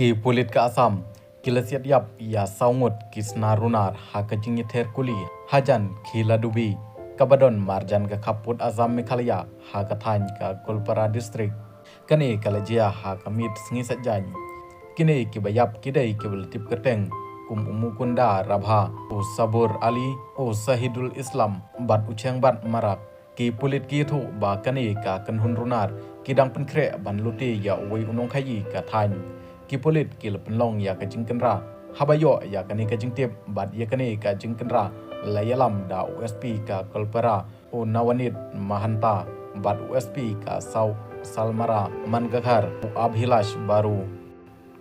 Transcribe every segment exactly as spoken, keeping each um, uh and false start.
Ki pulit ka Assam ki la siat ïap ïa saw ngut ki snar runar ha ka jingïather kuli hajan ki la dubi, kaba don marjan ka khappud Assam Meghalaya ha ka thaiñ ka Goalpara District. Kane ka la jia ha ka miet sngi Saitjaiñ. Kine kiba ïap ki dei kiba la tip kyrteng kum u Mukunda Rabha, u Sabur Ali, u Sahidul Islam bad u Chengbat Marak. Ki pulit ki ïathuh ba kane ka kynhun runar ki dang pynkhreh ban lute ïa uwei u nongkhaïi ka thaiñ. Ki pulit ki la pynlong ïa ka jingkynra haba ïoh ïa kane ka jingtip, bad ïa kane ka jingkynra la ïalam da u S P ka Goalpara, u Nawanit Mahanta, bad u S P ka Sau Salmara Mangakhar, u Abhilash Baru.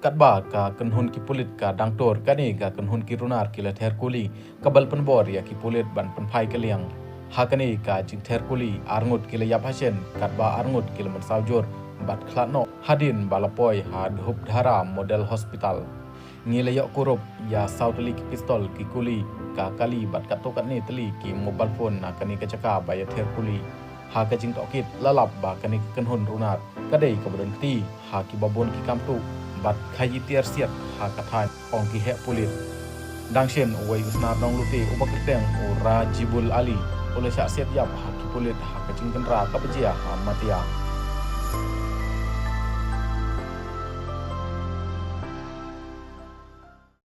Katba ka kynhun ki pulit ka dang tur, kane ka kynhun ki runar ki la ther kuli, kaba la pynbor ïa ki pulit ban pynphai ka liang. Ha kane ka jingther kuli, ar ngut ki la ïap hashen, katba ar ngut ki la mynsaw jur bad khlad noh, hadien ba la poi ha Dhupdhara Model Hospital. Ngi la ïoh kurup ïa saw tylli ki pistol, ki kuli, ka kali bad katto katne tylli ki mobile phone na kane ka jaka ba ïather kuli. Ha ka jingtohkit la lap ba kane ka kynhun runar ka dei kaba don kti ha kiba bun ki kam tuh bad khaïi tiar siat ha ka thaiñ, ong ki heh pulit. Dang shen, uwei u snar nonglute uba kyrteng u Rajibul Ali u la shah siat ïap ha ki pulit ha ka jingkynra kaba jia ha Matia.